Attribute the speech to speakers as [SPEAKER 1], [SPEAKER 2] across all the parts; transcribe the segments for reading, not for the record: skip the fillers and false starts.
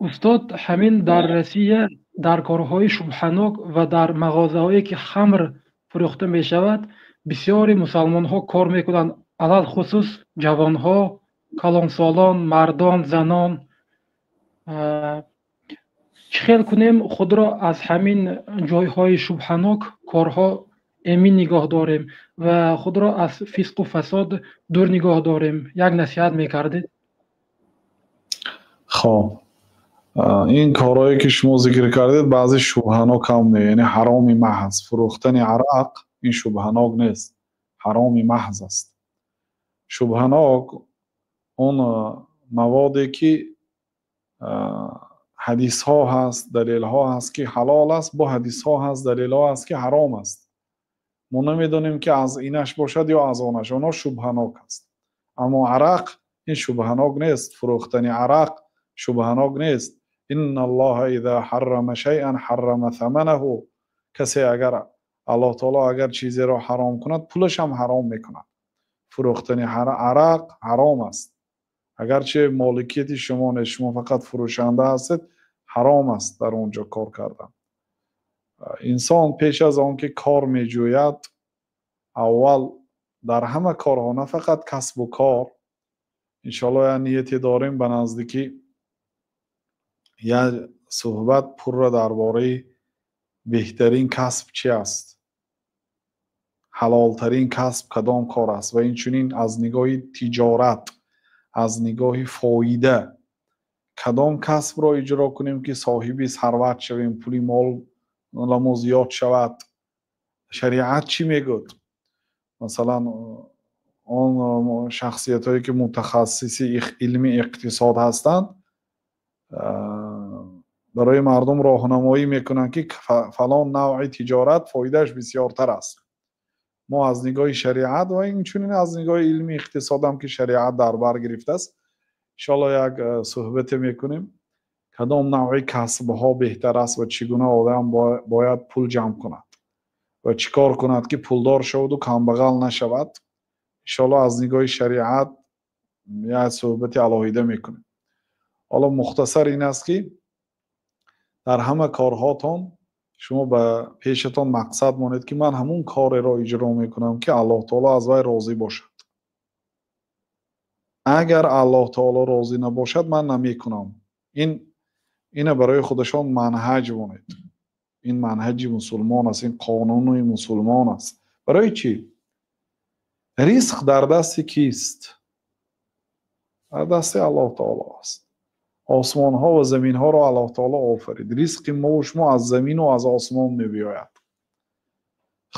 [SPEAKER 1] Устод, ҳамин дар Россия дар корҳои шубҳанок ва дар мағозаҳое ки хамр фурӯхта мешавад, бисёри мусалмонҳо кор мекунанд, алалхусус ҷавонҳо, калонсолон, мардон, занон. Чӣ хел кунем худро аз ҳамин ҷойҳои шубҳанок корҳо эмин нигоҳ дорем ва худро аз фисқу фасод дур нигоҳ дорем? Як насиҳат мекардед?
[SPEAKER 2] Хоб, ин корҳое ки шумо зикр кардед, баъзе шубҳанок ҳам не, яъне ҳароми маҳз. Фурӯхтани арақ ин шубҳанок нест, ҳароми маҳз аст. Шубҳанок он маводе ки ҳадисҳо ҳаст, далелҳо ҳаст ки ҳалол аст, бо ҳадисҳо ҳаст, далелҳо ҳаст ки ҳаром аст. Мо намедонем ки аз инаш бошад ё аз онаш, оно шубҳанок аст. Аммо арақ ин шубҳанок нест, фурӯхтани арақ шубҳанок нест. Инналлоҳа иза ҳаррама шайъан ҳаррама саманаҳу. Касе агар Аллоҳ таоло агар чизеро ҳаром кунад, пулаш ҳам ҳаром мекунад. Фурӯхтани арақ ҳаром аст. Агарчи моликияти шумо нест, шумо фақат фурӯшанда ҳастед, ҳаром аст дар он ҷо кор кардан. Инсон пеш аз он ки кор меҷӯяд, аввал дар ҳама корҳо, на фақат касбу кор, иншоаллоҳ як нияте дорем ба наздикӣ як суҳбат пурра дар бораи беҳтарин касб чи аст, ҳалолтарин касб кадом кор аст ва инчунин аз нигоҳи тиҷорат, аз нигоҳи фоида кадом касбро иҷро кунем ки соҳиби сарват шавем, пули моламо зиёд шавад. Шариат чӣ мегӯяд? Масалан, он шахсиятҳое ки мутахассиси илми иқтисод ҳастанд, барои мардум роҳнамоӣ мекунанд ки фалон навъи тиҷорат фоидааш бисёртар аст. Мо аз нигоҳи шариат ва инчунин аз нигоҳи илми иқтисодам ки шариат дар бар гирифтааст, иншоаллоҳ як суҳбате мекунем, кадом навъи касбҳо беҳтар аст ва чӣ гуна одам бояд пул ҷамъ кунад ва чӣ кор кунад ки пулдор шаваду камбағал нашавад. Иншоаллоҳ аз нигоҳи шариат як суҳбати алоҳида мекунем. Ҳоло мухтасар ин аст ки дар ҳама корҳотон шумо ба пешатон мақсад монед ки ман ҳамун кореро иҷро мекунам ки Аллоҳ таоло аз вай розӣ бошад. Агар Аллоҳ таоло розӣ набошад, ман намекунам. Ин ина барои худашон манҳаҷ монед. Ин манҳаҷи мусулмон аст, ин қонуни мусулмон аст. Барои чӣ? Ризқ дар дасти кист? Дар дасти Аллоҳ таоло аст. Осмонҳо ва заминҳоро Аллоҳ таоло офарид. Ризқи мо шумо аз замину аз осмон мебиёяд.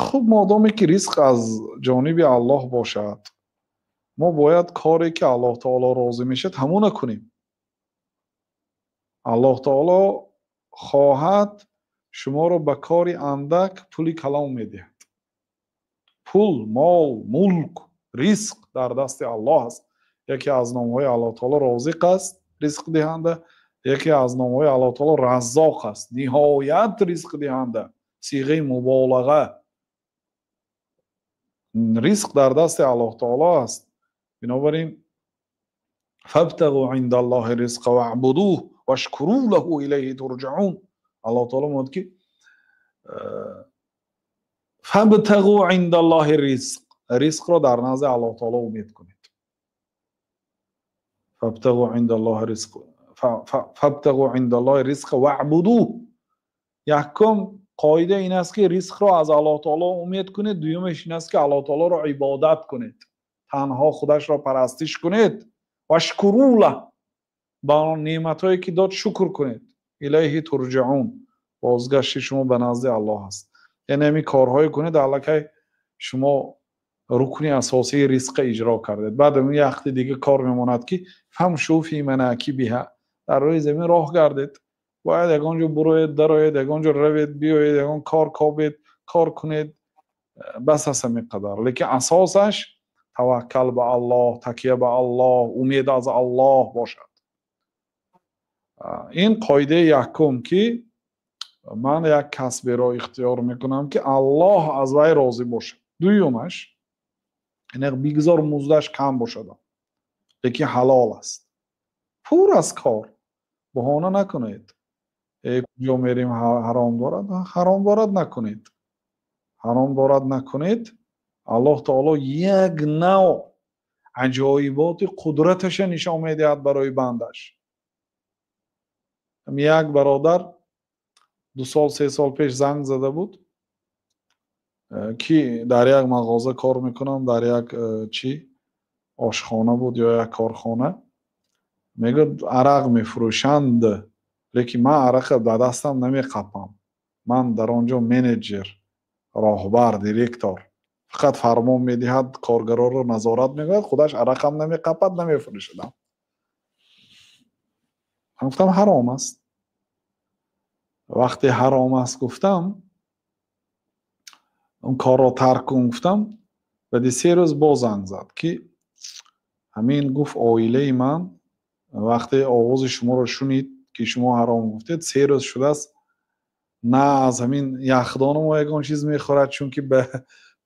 [SPEAKER 2] Хуб, модоме ки ризқ аз ҷониби Аллоҳ бошад, мо бояд коре ки Аллоҳ таоло розӣ мешавад ҳамона кунем. Аллоҳ таоло хоҳад шуморо ба кори андак пули калон медиҳад. Пул, мол, мулк, ризқ дар дасти Аллоҳ аст. Яке аз номҳои Аллоҳ таоло розиқ аст, ризқдиҳанда, яке аз номҳои Аллоҳ таоло раззоқ аст, ниҳоят ризқдиҳанда, сиғаи муболаға. Ризқ дар дасти Аллоҳ таоло аст. Бинобар ин фабтағу индаллоҳи ризқа ваъбудуҳ вашкуру лаҳу илайҳи турҷаун. Аллоҳ таоло мегӯяд ки фабтағу индаллоҳи ризқ, ризқро дар назди Аллоҳ таоло умед кунед. Фабтағу индаллоҳи ризқ, фабтағу индаллоҳи ризқа ваъбудуҳ. Якум қоида ин аст ки ризқро аз Аллоҳ таоло умед кунед. Дуюмаш ин аст ки Аллоҳ таолоро ибодат кунед, танҳо худашро парастиш кунед. Вашкуру лаҳ, ба он неъматҳое ки дод шукр кунед. Илайҳи турҷаун, бозгашти шумо ба назди Аллоҳ аст. Яъне ҳамин корҳое кунед, аллакай шумо рукни асосии ризқа иҷро кардед. Баъд ин яхти дига кор мемонад ки фамшу фи манакибиҳа, дар рӯи замин роҳ гардед. Бояд ягон ҷо буроед, дароед, ягон ҷо равед, биёед, ягон кор кобед, кор кунед. Бас аст ҳамин қадар. Лекин асосаш таваккал ба Аллоҳ, такя ба Аллоҳ, умед аз Аллоҳ бошад. Ин қоидаи якум ки ман як касберо ихтиёр мекунам ки Аллоҳ аз вай розӣ бошад. Дуюмаш, яъне бигзор муздаш кам бошад, лекин ҳалол аст. Пур аз кор. Баҳона накунед. Куҷо мерим ҳаром дорад? Ҳаром дорад накунед. Ҳаром дорад накунед. Аллоҳ таоло як нав аҷоиботи қудраташа нишон медиҳад барои бандаш. Як бародар 2 сол 3 сол пеш занг зада буд, ки дар як мағоза кор мекунам, дар як чи ошхона буд ё як корхона. Мегӯяд арақ мефурӯшанд, лекин ман арақа ба дастам намеқапам. Ман дар он ҷо менеҷер, роҳбар, директор. Фақат фармон медиҳад, коргаронро назорат мекунад, худаш арақам намеқапад, намефурӯшадам. Ман гуфтам ҳаром аст. Вақте ҳаром аст гуфтам, он корро тарк кун гуфтам, баъди 3 рӯз боз занг зад, ки ҳамин гуфт оилаи ман вақте овози шуморо шунид, ки шумо ҳаром гуфтед, 3 рӯз шудааст, на аз ҳамин яхдону мо ягон чиз мехӯрад, чунки ба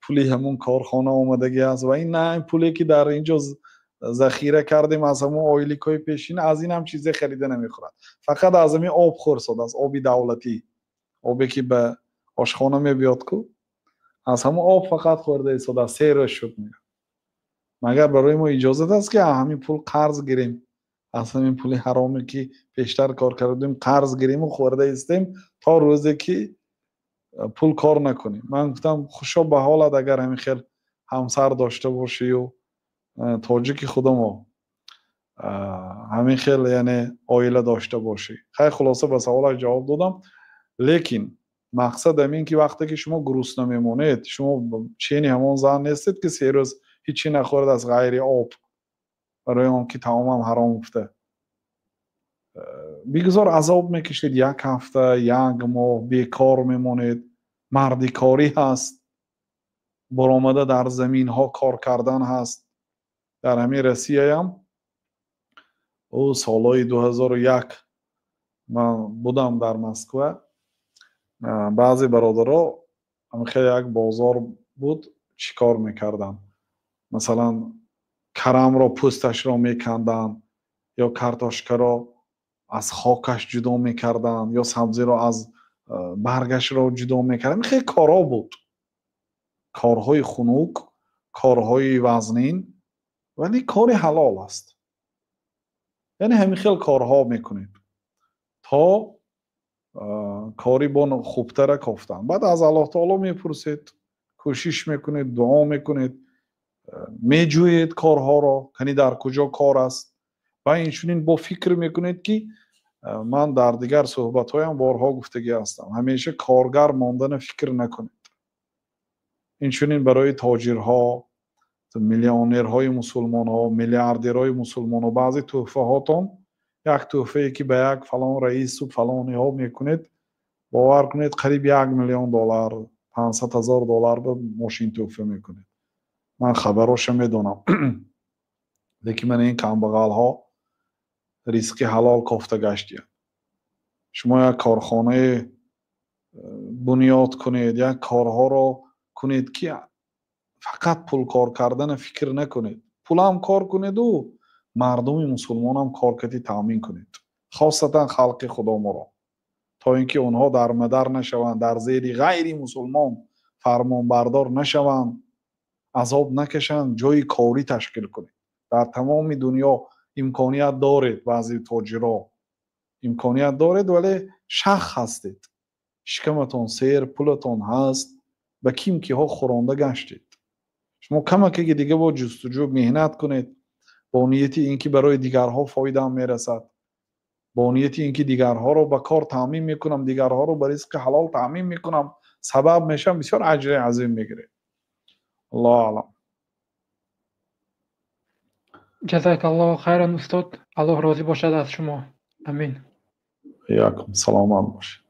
[SPEAKER 2] пули ҳамун корхона омадагӣ аст, ва ин на ин пуле ки дар инҷо захира кардем аз ҳамун ойликҳои пешин, аз ин ҳам чизе харида намехӯрад. Фақат аз ҳамин об хӯрсод, аз оби давлатӣ, обе ки ба ошхона мебиёд ку, аз ҳамун об фақат хӯрда истода, 3 рӯз шуд. Мегӯяд магар барои мо иҷозат аст, ки аз ҳамин пул қарз гирем, аз ҳамин пули ҳароме ки пештар кор карда будем қарз гириму хӯрда истем то рӯзе ки пул кор накунем? Ман гуфтам хушо ба ҳолат, агар ҳамин хел ҳамсар дошта бошию тоҷики худамо ҳамин хел, яъне оила дошта бошӣ. Хай, хулоса ба саволаш ҷавоб додам, лекин мақсад ҳамин ки вақте ки шумо грустно мемонед, шумо чени ҳамон зан нестед, ки 3 рӯз ҳичи нахӯрад аз ғайри об, барои он ки таомам ҳаром гуфта. Бигзор азоб мекашед, 1 ҳафта, 1 моҳ бекор мемонед, мардикорӣ ҳаст, баромада дар заминҳо кор кардан ҳаст. Дар ҳамин Россияям ӯ солҳои 2001 ман будам дар Москва, баъзе бародаро хеле як бозор буд, чӣ кор мекарданд? Масалан, карамро пӯсташро меканданд, ё картошкаро аз хокаш ҷудо мекарданд, ё сабзиро аз баргашро ҷудо мекарданд. Хеле корҳо буд, корҳои хунук, корҳои вазнин, вале кори ҳалол аст. Яъне ҳамин хел корҳо мекунед то кори бо хубтара кофтан. Баъд аз Аллоҳ таоло мепурсед, кӯшиш мекунед, дуо мекунед, меҷӯед корҳоро, кани дар куҷо кор аст. Ва инчунин бо фикр мекунед, ки ман дар дигар суҳбатҳоям борҳо гуфтагӣ ҳастам, ҳамеша коргар мондана фикр накунед. Инчунин барои тоҷирҳо, миллионерҳои мусулмонҳо, миллиардерҳои мусулмонҳо, баъзе тӯҳфаҳотон, як тӯҳфае ки ба як фалон раису фалониҳо мекунед, бовар кунед, қариб $1 миллион, $500,000 ба мошин тӯҳфа мекунед. Ман хабароша медонам. Лекин ман ин камбағалҳо ризқи ҳалол кофта гаштиянд. Шумо як корхонае бунёд кунед, як корҳоро кунед, ки фақат пул кор кардана фикр накунед. Пулам кор кунеду мардуми мусулмонам коркати таъмин кунед, хосатан халқи худоморо, то ин ки онҳо дар мадар нашаванд, дар зери ғайри мусулмон фармонбардор нашаванд, азоб накашанд. Ҷои корӣ ташкил кунед. Дар тамоми дунё имконият доред, баъзе тоҷиро имконият доред, вале шах ҳастед, шикаматон сер, пулатон ҳаст, ба ким киҳо хӯронда гаштед. Шумо камаке дига бо ҷустуҷӯ меҳнат кунед, бо нияти ин ки барои дигарҳо фоидаам мерасад, бо нияти ин ки дигарҳоро ба кор таъмин мекунам, дигарҳоро ба ризқи ҳалол таъмин мекунам, сабаб мешавам, бисёр аҷри азим мегиред. Аллоҳу аълам.
[SPEAKER 1] Ҷазакаллоҳу хайран устод, Аллоҳ розӣ бошад аз шумо. Амин.
[SPEAKER 2] Якум, саломат бошед.